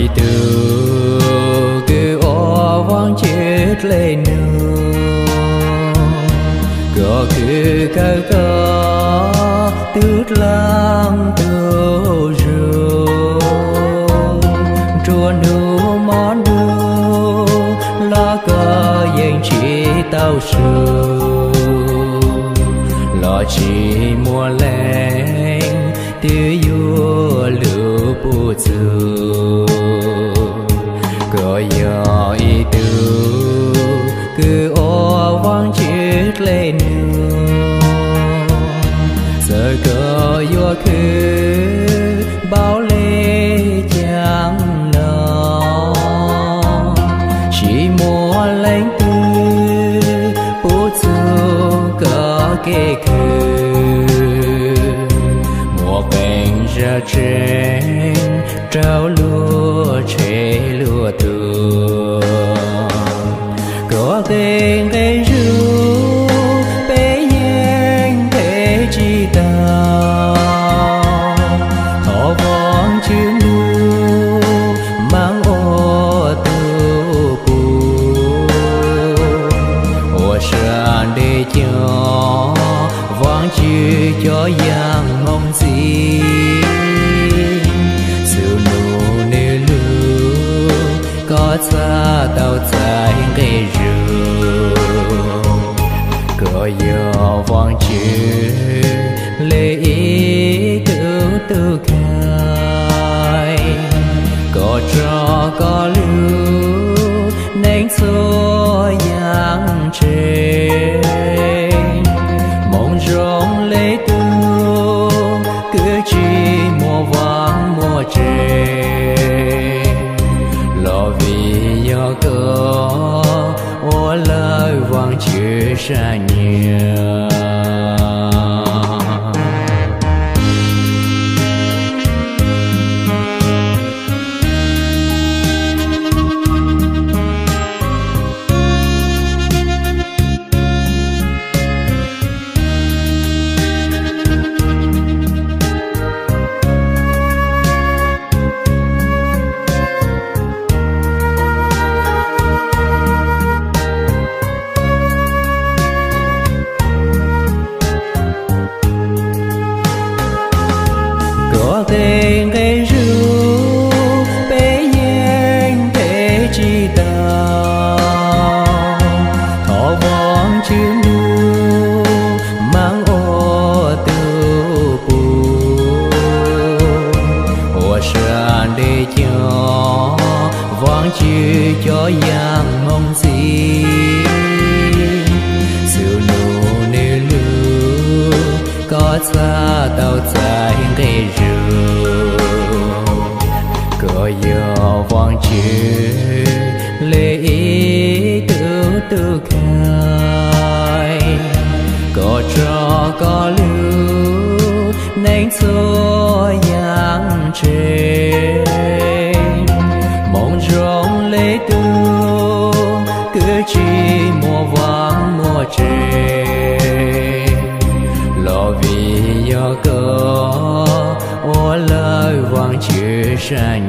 Ib tug kws ua Vaajtswv dlej nug, koj khwv kawg koj tug dlaab tug zug, nruab nub mov ntuj los koj yeej tsi tau sug, los tsi muaj leej twg yuav lug puj txug. Koj yog ib tug kws ua Vaajtswv dlej nug, txawm koj yuav khwv npaum le caag los, tsi muaj leej twg puj txug koj kev khwv. Muaj qee zaj tseeb rau luag tshev luag tuag, koj tej nqe zug peb yeej nqe tsi tau. Thov Vaajtswv ntuj maam ua tug puj, ua sab ntev cov Vaajtswv cov yaam moog ntxiv. Txug nub nwg lug, koj txhaj tau txais nqe zug. Koj yog Vaajtswv le ib tug tug khai, koj rov koj lug neeg txhua yaam tseg. Moog zoo le tug kws tsi muaj vaaj muaj tse, los vim yog koj ua lawv Vaajtswv sam nyiam. Koj tej nqe zug peb yeej nqe tsi tau. Thov Vaajtswv ntuj maam ua tug puj, ua sab ntev cov Vaajtswv cov yaam moog ntxiv. Txug nub nwg lug, koj txhaj tau txais nqe zug. Koj yog Vaajtswv le ib tug tug khai, koj rov koj lug neeg txhua yaam tseg. Moog zoo le tug kws tsi muaj vaaj muaj tse, los vim yog koj ua lawv Vaajtswv sam